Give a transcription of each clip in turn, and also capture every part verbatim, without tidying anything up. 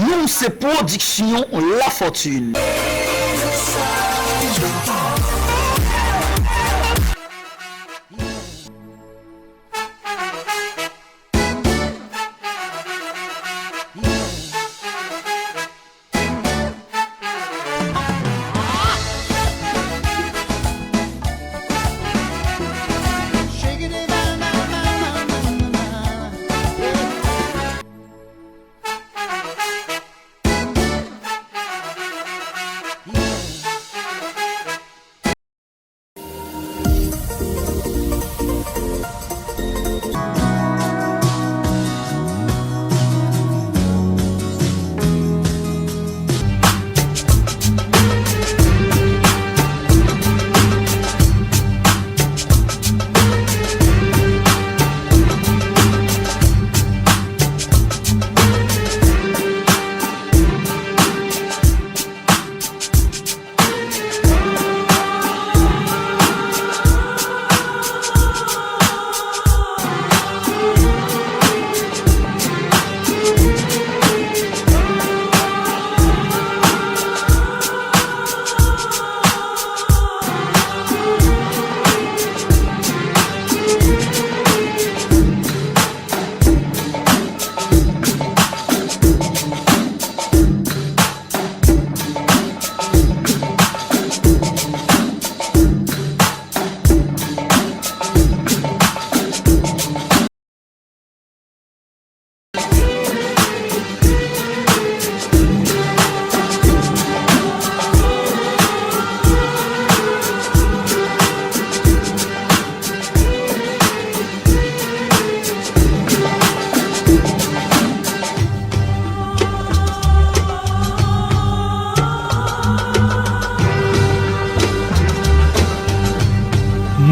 Nou se pwodiksyon La Fortune.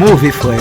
Move frè.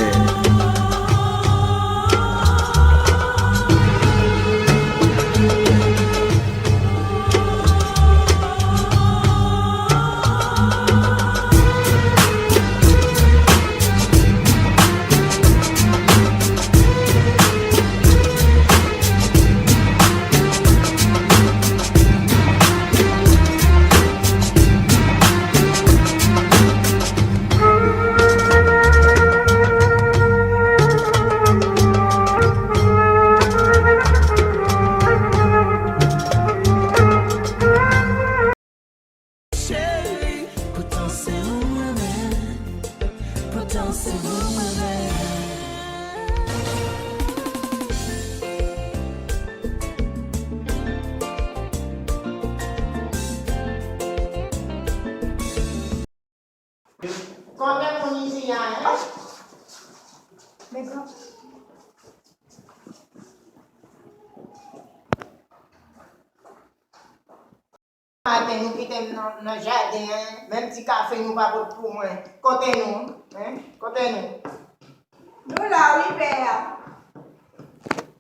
Cheri, poutan se ou mwen renmen, poutan se ou mwen renmen. Kote moun isi a, en? Maten, nou kite m nan, nan jaden an, menm ti kafe nou pa pot pou mwen. Kote nou, en? Kote nou? Nou la wi, pè a.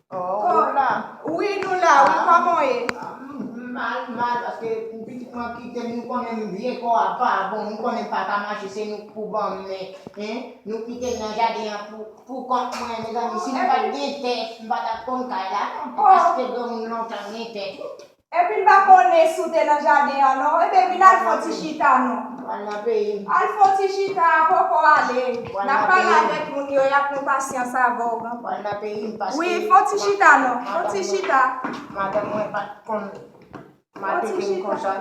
Oh, ou la? Wi, nou la wi, kòman w ye? Ah, m, m mal, mal, paske pitit mwen kite m, nou konnen vye kò a pa bon, nou konnen pa ka mache, se nou k pou ban m men, en? Nou kite l nan jaden an pou, pou kont mwen, mezanmi, si m pa t gen tèt, m pa t ap konn kay la, paske granmoun lontan gen tèt. Epi m pa konnen si w te nan jaden an non. Ebyen vin al fè yon ti chita non. Al nan peyi m. Al fè yon ti chita, poko ale. N ap pale avèk moun yo, y ap pran pasyans avè w. Al nan peyi m paske... Wi, fè yon ti chita non. Fè yon ti chita. Madanm mwen pa t konn maltrete m konsa.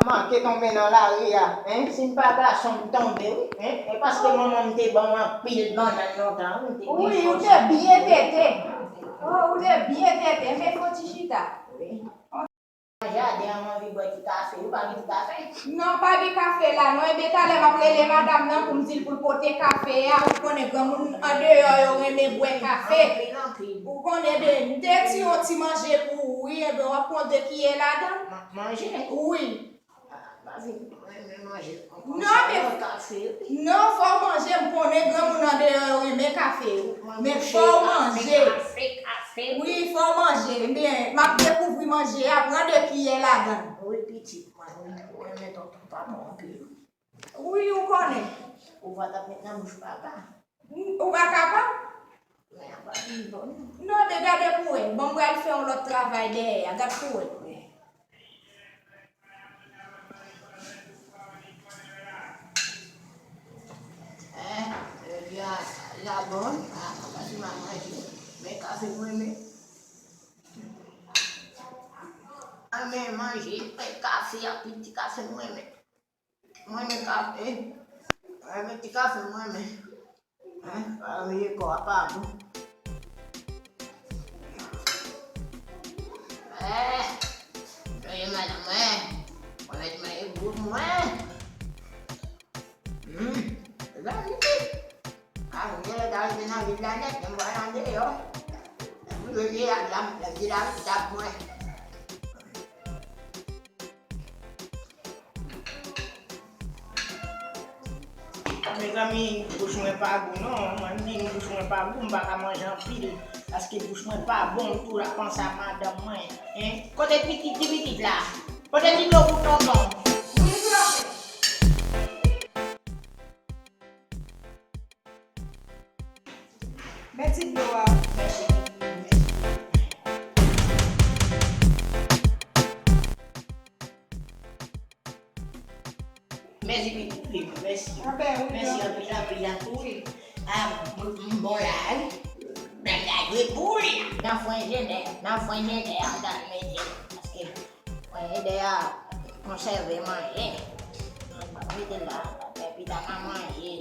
Manke tonbe nan lari a, en. Si m pa gason m tonbe wi, en. E paske manman m te ban m anpil bannann lontan wi, m te gen fòs. Wi, ou te byen tete. Oh, ou te byen tete, men fè yon ti chita. Wi. Nan jaden an, m anvi bwè ti kafe. Ou pa gen ti kafe? Non, pa gen kafe la non. Ebyen talè m ap rele madanm nan pou m di l pou l pote kafe a. Ou konnen granmoun andeyò yo renmen bwè kafe. Anpil, anpil. Ou konnen de, m te di yon ti manje pou ou wi, ebyen w ap pran de kiyè ladan l? Ma-, manje? Wi. Ah, pa vin, mwen renmen manje. Non, men, kafe wi. Non, fò w manje, m konnen granmoun andeyò yo renmen kafe wi. Men fò w manje. Kafe, kafe, kafe. Wi, fò w manje. Ebyen, m ap dekouvri manje a, pran de kiyè ladan l. Wi, pitit mwen, wi, ou renmen tonton papa anpil. Wi, ou konnen. Ou va t ap met nan bouch papa. Ou pa kapab? Men a pa vin bon non. Non, men gade pou wè. Bon, m pral fè yon lòt travay dèyè a. Gad pou wè. Wi. Sa bon, ah, papa, si m a manje, men kafe mwen renmen. Mwen renmen manje, men kafe, anpil ti kafe mwen renmen. Mwen renmen kafe, mwen renmen ti kafe mwen renmen. Hein, pa veye kò a pa bon. Eh, mwen madanm mwen, mwen mèt manje bout mwen. Hmm, e pa vite. A, m genlè ta rive nan vil la nèt, men m pral andeyò. Pou yo ye a la, nan vil la, m t ap mwen. Mezanmi, bouch mwen pa gou non. Mwen di nou bouch mwen pa gou, m pa ka manje anpil. Paske bouch mwen pa bon, m tou la panse a madanm mwen. Hein? Kote pitit, ti pitit la? Kote ti dlo pou tonton? Men ti dlo a. Mèsi. Mèsi, mèsi, mèsi. Mèsi anpil, anpil, anpil. Ah, m, m bon la, wi. Nan gade boul. Nan fwen jenè, nan fwen jenè, an ta mete. Paske fwen jenè a konsève manje. Mete la, epi ta ka manje.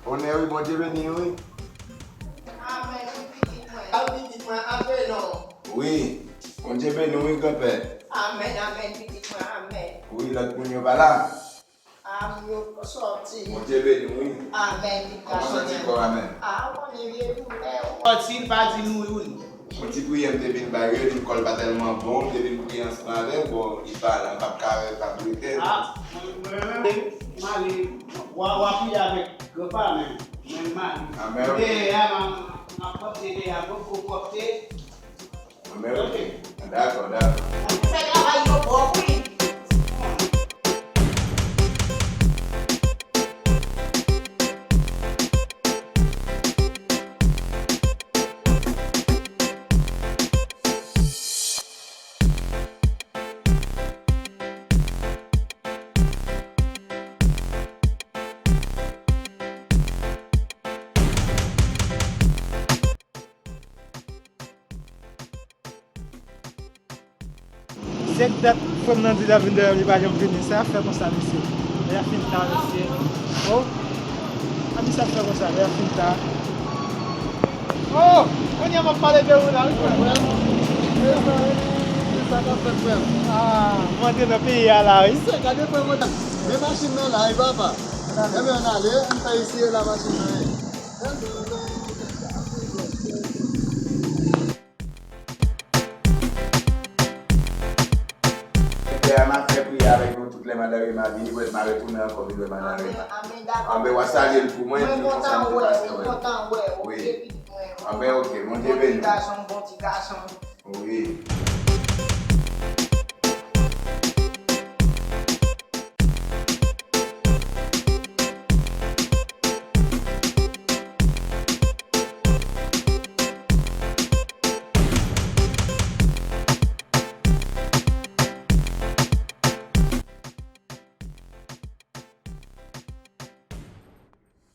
Onè wi, Bondye beni w wi. Amèn wi pitit mwen. Al pitit mwen, antre non. Wi, Bondye beni w wi, granpè. Amèn, amèn, pitit mwen, amèn. Wi, lòt moun yo pa la? A, m yo sòti. Bondye beni w wi. Amèn, pitit mwen. Kòman w santi kò w a menm? A, w konnen vye doulè. Sòti, l pa di nou youn. Yon ti priyè m te vin bay yo, li di m kò l pa tèlman bon, m te vin priye ansanm avè l, bon, li pa la, m p ap ka wè l, m p ap rete. Ah, mwen, mwen, mwen, m ale, w a, w a priye avèk granpa, men, mwen, m ale. Amèn. Dèyè a, m a, m ap pwòpte dèyè a, gwo, gwo pwòpte. Amèn, ok. Dakò, dakò. Fè travay yo pwòp, wi. Sèt dat frè m nan di l ap vin dèyè m, li pa janm vini. Sa y ap fè konsa, mesye? Lè y ap fin ta, mesye. Oh! A, misye ap fè konsa, lè y ap fin ta. Oh! Kounye a m ap pale de ou la, wi, frè m. Sa k ap fèt, frè m? Ah, m antre nan peyi a la, wi. Mesye, gade frè m, men machin nan la, wi, papa. Ebyen, ann ale, ann fè isi la machin nan ye. Pè a, m ap fè priyè avèk nou tout lè madanm m a vini, pou m a retounen ankò vin wè madanm m. Amèn, amèn, dakò. Anben, w a salye l pou mwen, di l konsa m te pastè wè. Mwen kontan wè w, wi. Anben, ok, Bondye beni w. Bon ti gason, bon ti gason. Wi.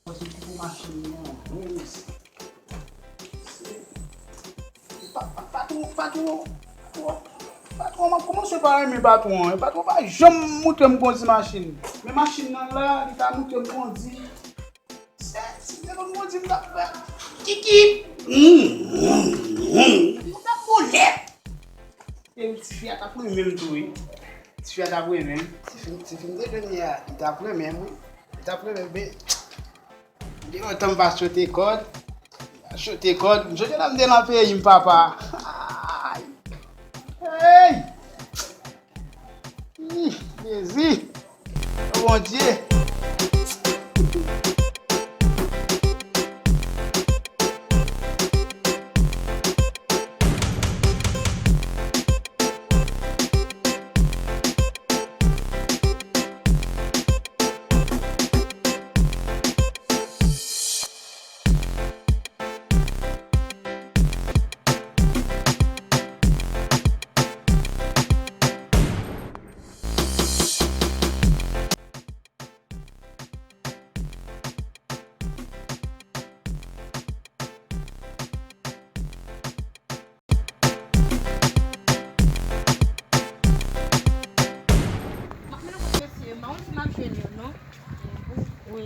Mwen se pou machin nan, bon, mesye. Pa, pa, patwon, patwon, patwon, patwon, m ap kòmanse pa renmen patwon an. Patwon pa janm montre m kondi machin. Men machin nan la, li ta montre m kondi. Se, si te konn kondi, m t ap fè kiki. M t ap bolèt. E tifi a t ap renmen m tou, wi. Tifi a t ap renmen m. Tifi, tifi m te jwenn yè a, li t ap renmen m, wi. Li t ap renmen m, men gen lontan m pa chote kòd. Chote kòd. M sonje lè m te nan peyi m, papa. Ay! Hey! Ih, Jezi! Bondye. M ap mennen w kot mesye yo, m pa konn si m ap jwenn yo, non. Wi.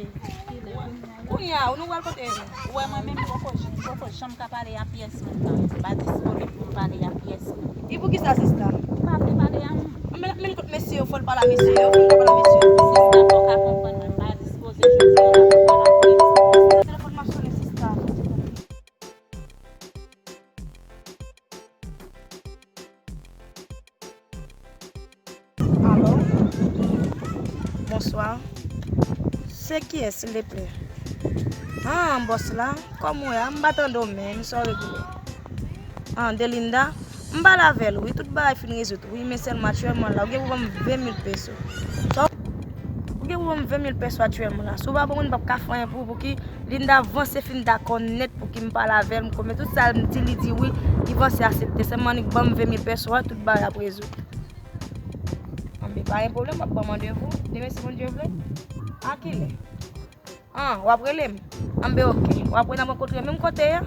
Kounye a, nou pral kote nou? Ou wè mwen menm, m poko, m poko janm ka pale a pyès moun nan. M pa disponib pou m pale a pyès moun. E poukisa, sista? M pa vle pale a moun. Anben, l ap mennen kot mesye yo, fò l pale a mesye yo, fò l pale a mesye yo. Sista, fò w ka konprann mwen, m pa dispoze jodi a la pou m pale a pyès moun. Telefòn m ap sonnen, sista. Alo? Bonswa. Se kiyès, silvouplè? Ah, bòs la? Kòman w ye? M pa tande w menm, sa w regle? Ah, Delinda? M pale avè l, wi, tout bagay fin rezoud, wi, men sèlman aktyèlman la, ou gen pou ban m ven mil peso. Sa w, ou gen pou ban m ven mil peso aktyèlman la. Si w pa ban mwen, m p ap ka fè anyen pou ou, pouki Linda vanse fin dakò nèt pou ki m pale avè l, m konfime tout sa l di, li di wi, li vanse aksepte. Sèlman annik ban m ven mil peso a, tout bagay ap rezoud. Anben, pa gen pwoblèm, w ap ban m randevou demen si Bondye vle. A kilè? An, w ap rele m? Anben, oke. W ap wè n ap rankontre menm kote a?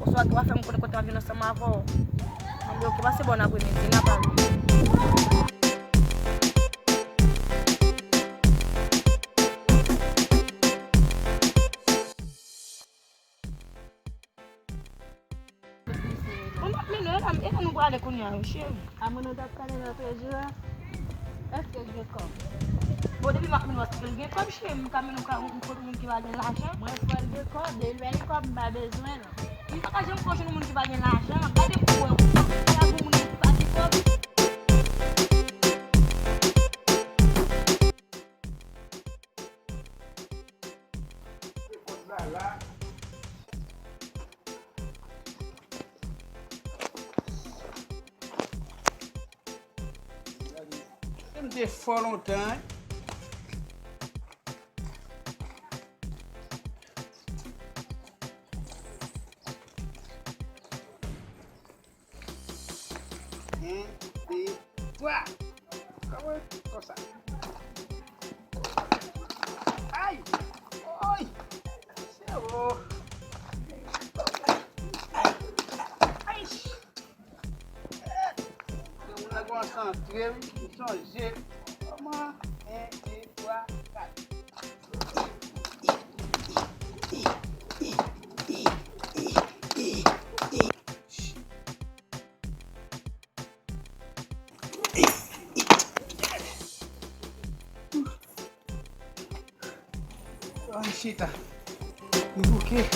Oswa tou w a fè m konnen kote m ap vin ansanm avè w? Anben, oke, pase bòn apremidi, n a pale. Bon, m ap mennen w, e la, e la nou prale kounye a, wi, cheri. A moun ou t ap pale lòt jou a? Èske l gen kòb? Bon, depi m ap mennen w, èske l gen kòb, cheri? M ka mennen w ka yon, yon moun ki pa gen lajan? Mwen kwè l gen kòb, e lè l gen kòb, m pa bezwen l. Li pa ka janm pran jwenn yon moun ki pa gen lajan. Gade pou wè, ou pa ka pou moun ki pa gen kòb. M te fò lontan, wi. Yon, de, twa. Kòman konsa? Ay! Oy! Se wo! Ay! Gen moun nan konsantre, wi, m sonje. Kòman? En, de, twa, kat. Ay, chita. M bouke.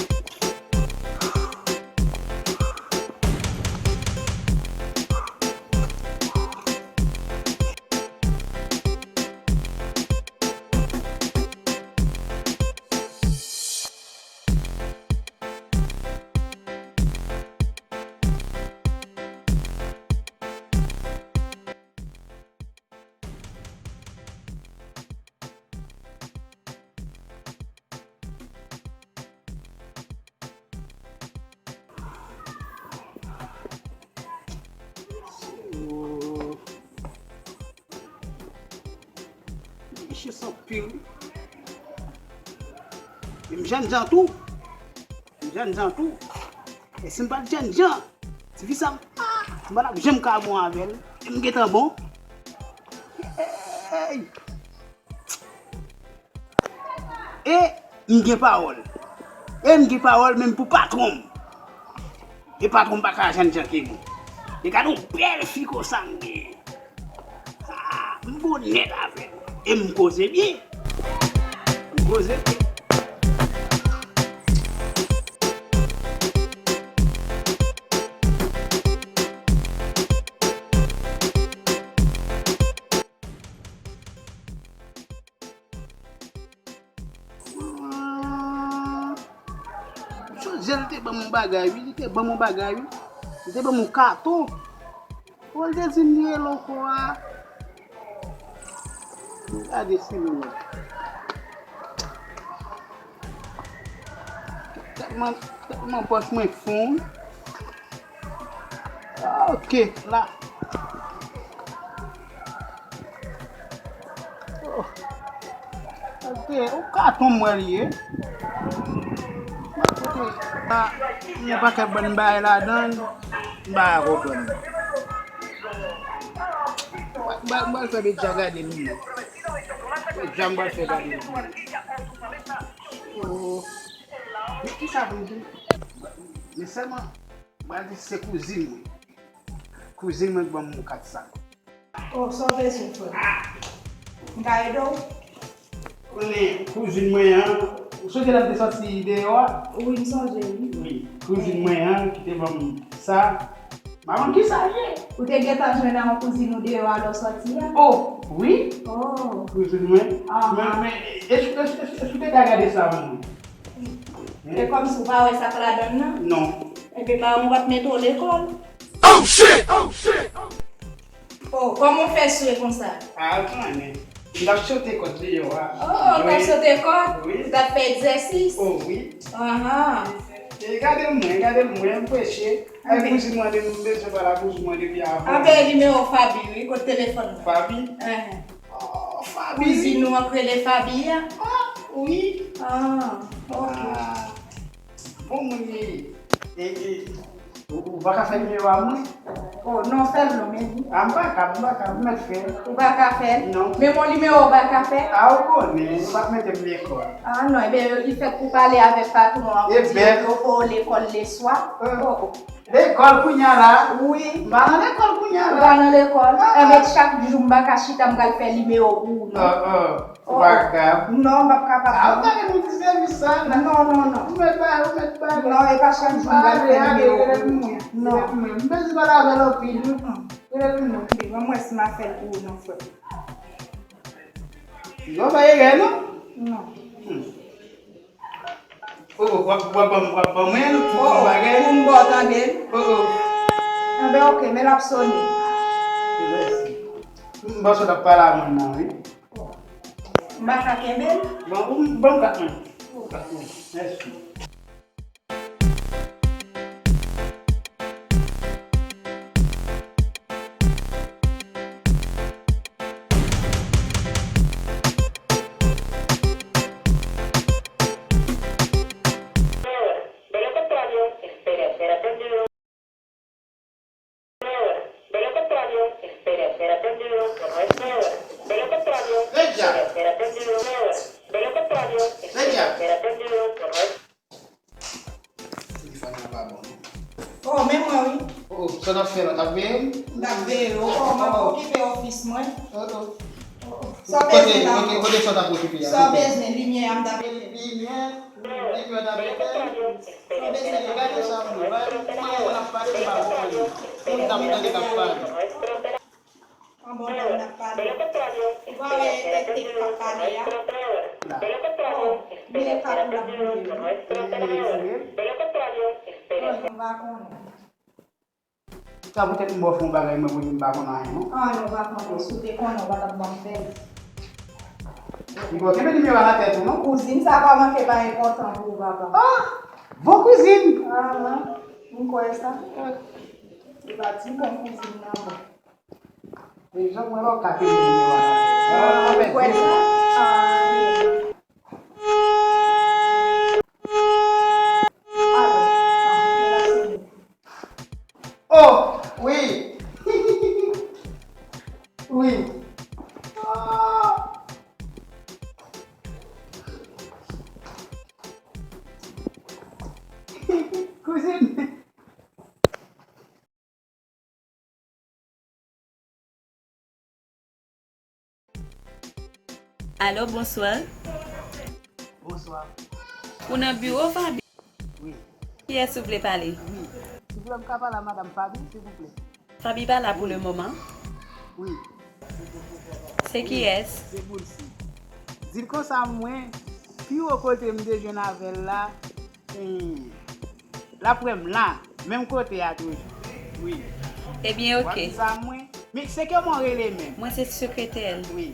Mesye san pil. E m jènjan tou. M jènjan tou. E si m pa t jènjan, tifi sa, ah, m pa t ap janm ka bon avè l. E m gentan bon. Hey! E m gen pawòl. E m gen pawòl menm pou patwon m. E patwon m pa ka jènjan ke mwen. E gade yon bèl fi konsa m genyen. Ah, m bon nèt avè l. E m koze byen. M koze byen. te ban m yon bagay, wi. Li te ban m yon bagay, wi. Li te ban m yon katon. Bon, li te di m li rele w kwa. Gade si nou wè. Tèlman, tèlman pòch mwen fon. Ok, la. Oh. Ok, yon katon m wè li ye. Ah, yon pakèt bann bagay ladan l, m pa ka konprann. M pral, m pral fè Bedja gade l wi. Bedja m pral fè gade l wi. Oh. Men kisa pou m di? Men sèlman, m pral di se kouzin mwen. Kouzin mwen k ban m yon kat sa. Oh, sa w bezwen, frè m? M ka ede w? Konnen kouzin mwen an, ou sonje lè m te sòti deyò a? Wi, m sonje, wi. Wi, kouzin mwen an ki te ban m sa. M pa konn kisa l ye. Ou te gentan jwenn ak yon kouzin ou deyò a lè w sòti a? Oh, wi. Oh. Kouzin mwen. Aha. Men, men, èske, èske, èske, èske ou te ka gade sa pou mwen? E kòmsi ou pa wè sa k ladan l nan? Non. Ebyen, paran m pa t mete w lekòl. Oh, shit! Oh, shit! Oh, kòman w fè swe konsa? Ah, ou konnen. M t ap sote kòd deyò a. Oh, oh, w t ap sote kòd? Wi. Ou t ap fè egzèsis? Oh, wi. Ahan. E gade mwen, gade mwen, m preche. Ay, kouzin mwen, m bezwen pale ak kouzin mwen depi avan. Anben, nimewo Fabi, wi, kot telefòn nan? Fabi? Ehe. Oh, Fabi. Kouzin ou an k rele Fabi a? Ah, wi. Ah, ok. Ah. Bon, mwen, e, e, ou, ou pa ka fè nimewo a mwen? Oh, non, fè l non, men. Ah, m pa ka, m pa ka, m mèt fè. Ou pa ka fè l? Non. Menm yon nimewo ou pa ka fè? Ah, ou konnen, ou pa mete m lekòl. Ah, non, ebyen, li fèt pou pale avèk patwon an, pou di yo voye w lekòl leswa. Oh, oh. Lekòl kounye a la? Wi. M pa nan lekòl kounye a la. Ou pa nan lekòl? Ah, ah. Enben, chak jou m pa ka chita, m pral fè nimewo pou ou, non. Ah, ah. Ou pa kab? Non, m p ap kapab, non. Ah, ou ta gen pou ti sèvis sa, non? Non, non, non. Ou mèt ba, ou mèt ba. Non, e pa chak jou m pral fè nimewo pou ou. Non. M bezwen pale avè l anpil. Mm, mm. Rele l non. Ban m wè si m a fè l pou ou, non, frè. Non, pa erè, non? Non. Hmm. Oh, oh, w ap, w ap ban m, w ap ban mwen l pou m bagay? Pou m ba w tande l? Oh, oh. Enben, ok, men l ap sone. Mèsi. M panse w t ap pale a moun nan, wi. Oh. M pa ka kenbe l? Bon, ou, ban m kat mwen. Kat mwen. Mèsi. Telefòn nan pa bon. Oh, men mwen wi. Oh, sa n ap fè la? T ap veye m? M t ap veye w. Oh, m ap okipe ofis mwen. Oh, oh. Oh, oh. Sa w bezwen la? Kote, kote, kote sa w t ap okipe a? Sa w bezwen? Limyè a m t ap etenn. Limyè, limyè w t ap etenn. Sa w bezwen la? Gade sa m wè. Mwen, mwen ap pale, m pa konprann. Moun t ap tande k ap pale. An bon, dam n ap pale. Ou pa wè elektrik k ap pale a? Oh, men e pa pou l ap boule wi. Bon, m pa konnen. Sa poutèt m ba w fè yon bagay mwen pou di m pa konn anyen, non? Ah, non, ou pa konnen. Si w te konnen, ou pa t ap ban m fè l. Bon, kenbe nimewo a nan tèt ou, non? Kouzin sa pa manke pa enpòtan pou ou, papa. Ah! Bon kouzin! Ah, m kwè sa. Li pa di bon kouzin nan bon. E jan mwen la w ka kenbe nimewo a. Ah, ou kwè sa? Ah, wi. Oh, wi. Wi. Ah. Kouzin. Alo, bonswa. Bonswa. Ou nan biwo Fabi? Wi. Kiyès ou vle pale? Wi. Silvouplè, m ka pale a madanm Fabi, silvouplè? Fabi pa la pou le moman. Wi. Se kiyès? Se Boulsi. Di l konsa mwen, pi wo kote m te jwenn avè l la, e, l ap wè m la, menm kote a toujou. Wi. Ebyen, oke. W ap di sa mwen? Men se kòman w rele menm? Mwen se sekretè l. Wi.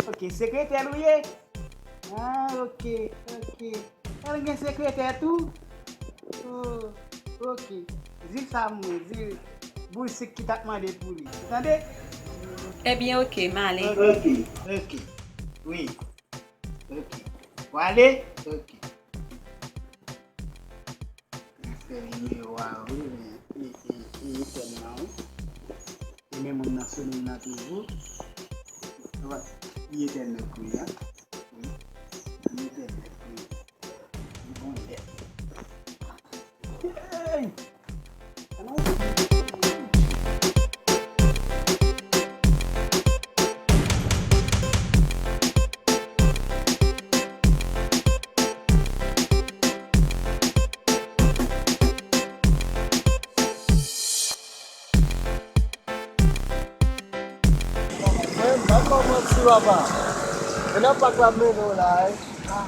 Oke, sekretè l ou ye? Ah, oke, oke. Èl gen sekretè tou? Oh, oke. Di l sa mwen, di l boul sik ki t ap mande pou li. Ou tande? Ebyen, oke, m ale. Oke, oke. Wi. Oke. W ale? Oke. Fè nimewo a, wi, men, e, e, e, etèn nan, wi. E men moun nan sou liy nan toujou. Li etèn nan kounye a. Wi. Li etèn nan kounye a. Li bon nèt. Hey! Mwen, m ap ba w manti, papa. E nan pak la m mennen w la, wi. Ah,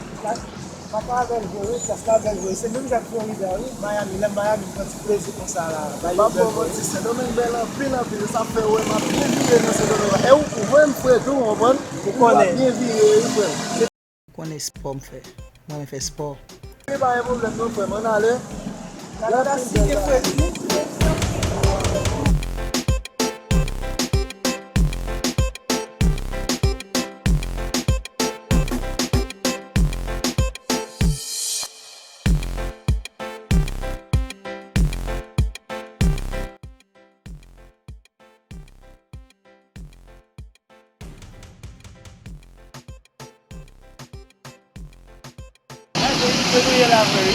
papa a bèl vre, wi, plas la bèl vre. Se menm jan ak Florida, wi. Miami, lè m Miami, m pran ti plezi konsa la. M ap ba w manti, Sendomeng bèl anpil, anpil. Sa fè, wè, m ap byen vire nan Sendomeng la. E ou, ou menm, frè, tou, ou konprann? Ou konnen. M ap byen vire, wi, frè. Ou konnen spò m fè. Mwen renmen fè spò. Wi, pa gen pwoblèm non, frè m, ann ale. Gade la site fredi. Gade, li vre nou ye la vre, wi.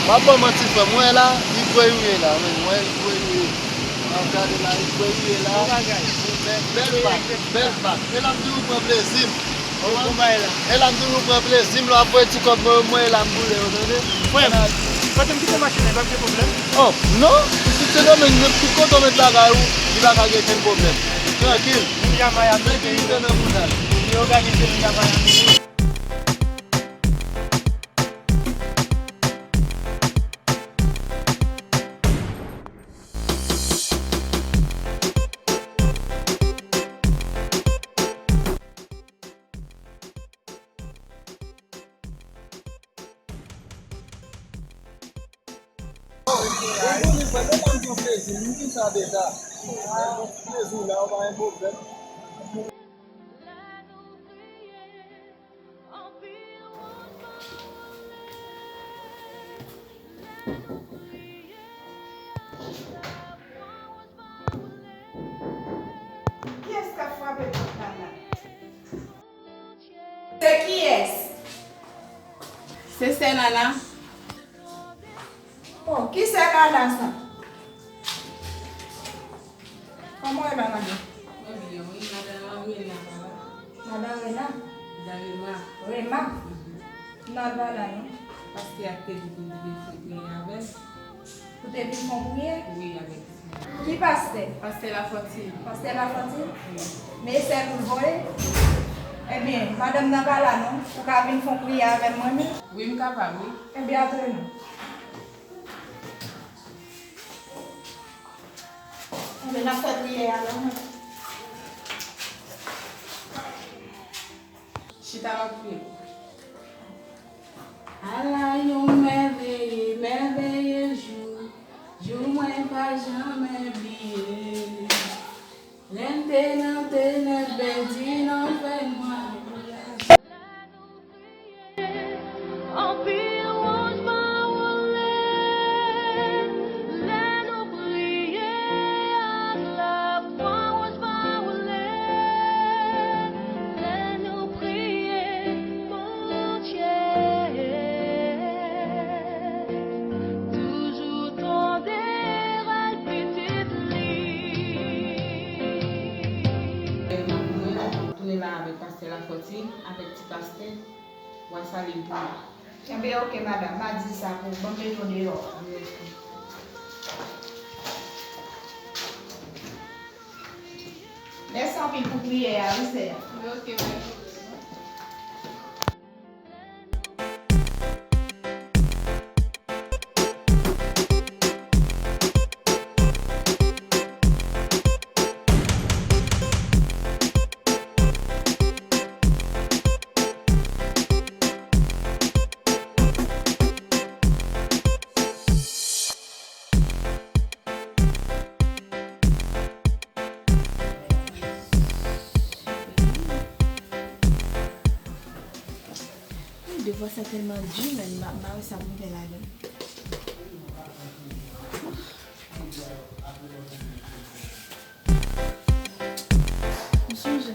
M ap ba w manti, frè m. Mwen la, li vre nou ye la, men. Mwen, li vre nou ye. M ap gade la, li vre nou ye la. Bon bagay. Bèl, bèl bak, bèl bak. E la m toujou pran plezi m. Bon bagay la. E la m toujou pran plezi m, lè w ap voye ti kòb mwen yo, mwen e la m boule yo, tande? Frè m, kote m kite machin nan, pa gen pwoblèm? Oh, non, si se domèn, nenpòt kote w met bagay ou, li pa ka gen okenn pwoblèm. Trankil. Sekirite nan boudal. Li òganize, li travay anpil. Ou konnen frè, men pa m pran plezi m, m di sa deja. M pran plezi w la, ou pa gen pwoblèm. Kiyès k ap frape pòt la la? Se kiyès? Se sè Nana. Oh, ki sè Nana sa? Kòman w ye la, madanm? Mwen byen, wi. Madan Rena pa la. Madan Rena? Madan Rema. Rema? Mhm. M nan Vala, non. Pastè a te di pou m te vin fè priye avè l. Ou te vin fè yon priyè? Wi, avèk. Ki pastè? Pastè Lafontin. Pastè Lafontin? Wi. Men e sèl ou l voye? Ebyen, madanm nan pa la non. Ou ka vin fè yon priyè avè m mwen menm? Wi, m kapab, wi. Ebyen, antre non. Antre n ap fè priyè a non mwen. Chita, n ap priye. Ala yon mèveye, mèveye jou, jou mwen pa janmen bliye. Lè m te nan tenèb, pèdi nan fènwa. Anpil wòch pa woule, lè nou priye ak lafwa, wòch pa woule, lè nou priye, Bondye toujou tande rèl pitit li. Mwen, m ap tounen la avèk pastè Lafontin, avèk ti pastè. W a salye l tou. Enben, oke, madanm. M a di l sa pou w. Ban m mennen w deyò. Mèsi anpil pou priyè a, wi, sè. Wi, oke, mèsi. Vwa sa tèlman di, men m pa, m pa wè sa pou m fè ladan. M sonje.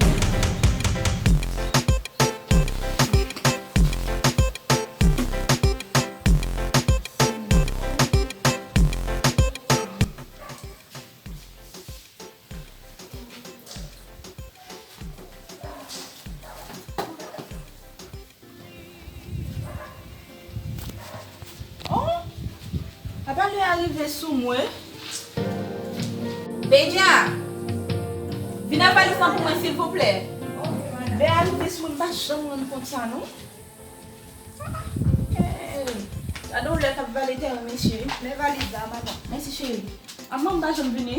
Oh! Apa lè a rive sou mwen? Bedja! Vin ak valiz lan pou mwen, silvouplè. Lè a rive sou mwen, m pa janm rann kont sa, non. Gade yon lè k ap vale tèren, mesye. Men valiz la, madanm. Mèsi, cheri. Amman, m pa janm vini.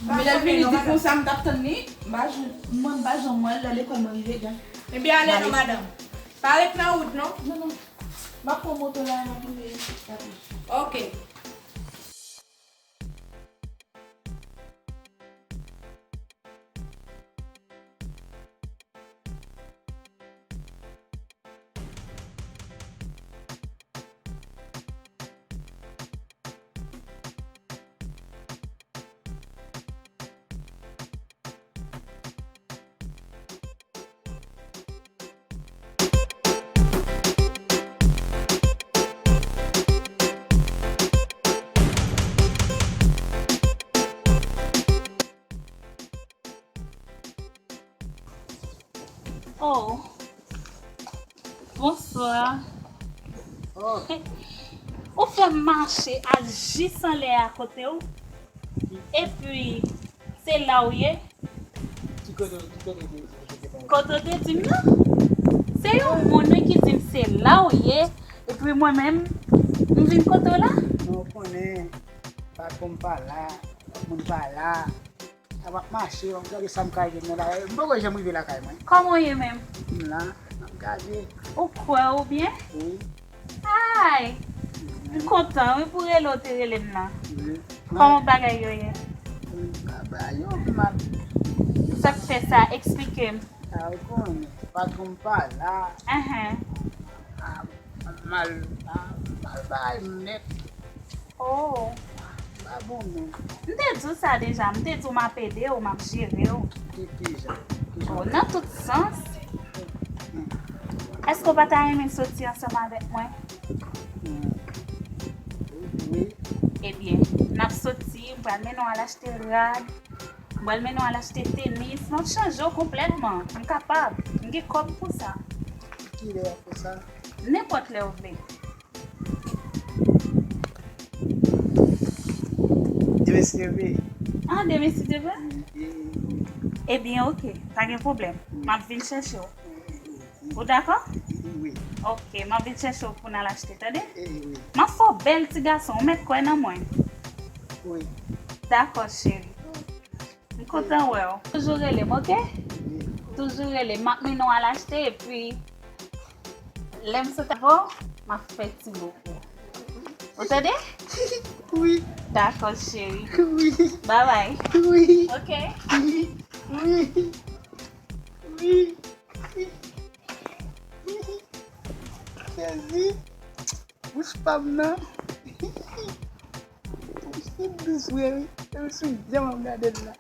Men lè l vini di konsa, m t ap tann li. M pa janm, mwen, m pa janm wè l, lè lekòl mwen rive, gade. Ebyen, ale non, madanm. Pa ret nan wout, non. Non, non. M ap pran moto la, m ap rive. Ok. Oh, bonswa. Oh. Ou fè m mache al jis anlè a kote w. Epi, se la w ye? Ki kote, ki kote ki, ki, ki, ki, kote w te di m nan? Se yon moun wi ki di m se la w ye. Epi mwen menm, m vin kote w la. Non, ou konnen, patwon m pa la, moun pa la. A m ap mache, w ap gade sa m ka jwenn nan lari. M poko janm rive lakay mwen. Kòman w ye menm? M la, m ap gade. Ou kwè ou byen? Wi. Ay! M kontan wi pou rele w te rele m nan. Wi. Kòman bagay yo ye? Bagay yo mal. Sa k fè sa? Eksplike m. A, ou konnen, patwon m pa la. Ahan. A, mal, a, mal bagay m nèt. Oh. Pa bon, non. M te di w sa deja, m te di w m ap ede w, m ap jere w. Ki, ki jan? Ki jan? Oh, nan tout sans. Hmm. Èske w pa ta renmen soti ansanm avèk mwen? Hmm. Wi. Ebyen, n ap soti, m pral mennen w al achte rad, m pral mennen w al achte tenis, m ap chanje w konplètman. M kapab, m gen kòb pou sa. Kilè w ap fè sa? Nenpòt lè w vle. Demen si Dye vle. Ah, demen si Dye vle? Wi, wi, wi. Ebyen, oke, pa gen pwoblèm. Wi. M ap vin chèche w. Wi, wi, wi. Ou dakò? Wi. Oke, m ap vin chèche w pou n al achte, tande? Wi, wi. M ap fè w bèl ti gason, ou mèt kwè nan mwen. Wi. Dakò, cheri. M kontan wè w. Toujou rele m, oke? Wi. Toujou rele m. M ap mennen w al achte, epi lè m sot avè w, m ap fè ti bo pou ou. Ou tande? Wi. Dakò, cheri. Wi. Babay. Wi. Oke? Wi. Wi. Wi. Jezi. Bouch pa m nan. Bouch li dous vre wi. Epi sou jan m ap gade l la.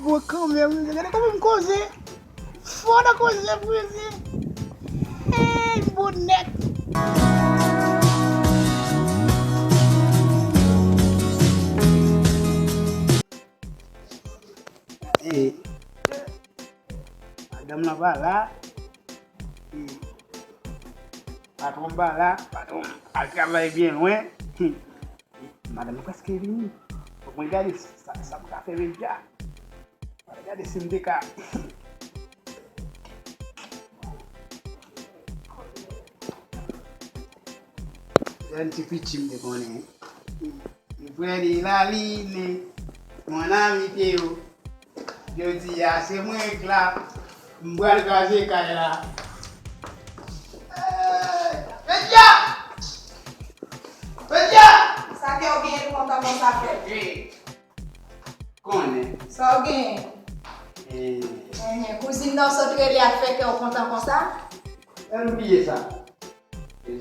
Bon kanmenm, gade kòman m koze. Fò nan koze, koze. Ey, m bon nèt. E, madanm lan pa la. E, patwon m pa la. Patwon m al travay byen lwen. Madanm nan prèske vini. Fòk mwen gade sa, sa m ka fè menm jan. Mwen gade si m te ka. Yon ti piti m te konnen. Frè de la line, mon ami Théo. Jodi a, se mwen k la. M pral kraze kay la. Hey! Petya! Petya! Sa kè w genyen kontan konsa, frè? Hey! Konnen. Sa w genyen? Hey! Enhen, kouzin nan w sot rele a k fè kè w kontan konsa? Ann bliye sa.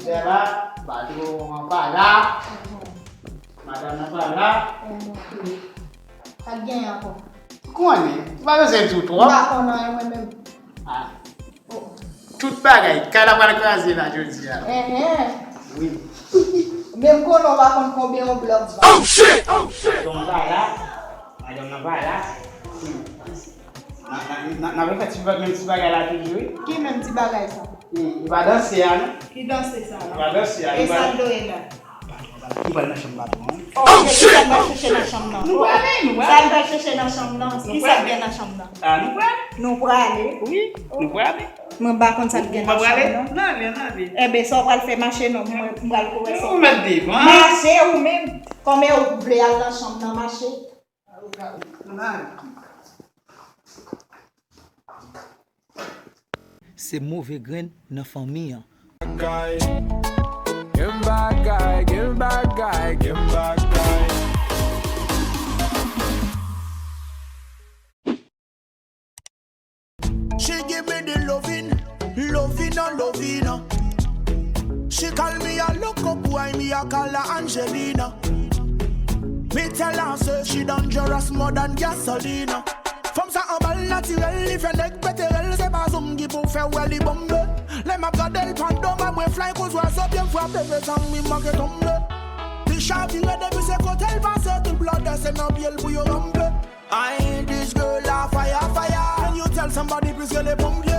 Sè la, patwon an pa la. Madanm nan pa la. Sa k genyen ankò? Ou konnen, ou pa bezwen di w twòp. M pa konn anyen mwen menm. Ah. Tout bagay, kay la pral kraze la jodi a. Enhen. Wi. Menm konnen w pa konn konbyen yon blòk va. Oh shit! Oh shit! Madanm pa la. Madanm nan pa la. N a, n a, n a, n a fè ti ba-, menm ti bagay la toujou, wi. Ki menm ti bagay sa? Li, li pa danse a, non? Ki danse sa la? Li pa danse a, e li pa sa l dwe la? Ki pral nan chanm patwon an? Oh, ki sa l pral chèche nan chanm nan? Nou prale, nou prale. Sa l pral chèche nan chanm nan? Ki sa l gen nan chanm nan? Ah, nou prale. Nou prale? Wi, nou prale. Mwen pa konn sa l gen nan chanm nan. N ale, n ale. Enben, sa w pral fè, mache non, mwen, m pral kouri sa. Ou mèt devan. Mache ou menm. Kòman ou vle al nan chanm nan, mache. Se move grenn nan fanmi an. Bagay. Gen bagay, gen bagay, gen bagay. She give me the loving, loving and loving. She call me a loco boy, me a call her Angelina. Me tell her say she dangerous more than gasoline. Fanm sa anba l natirèl, li fè nèg pete rèl, se pa zong ki pou fè wè li bonbe. Lè m ap gade l pandan mwen, mwen fly kou zwazo byen frape, mezanmi manke tonbe. Li chavire depi se kote l pase, tout blòdè se nan pye l pou yo ranpe. Ay, this girl a fire, fire. Can you tell somebody please rele ponpye?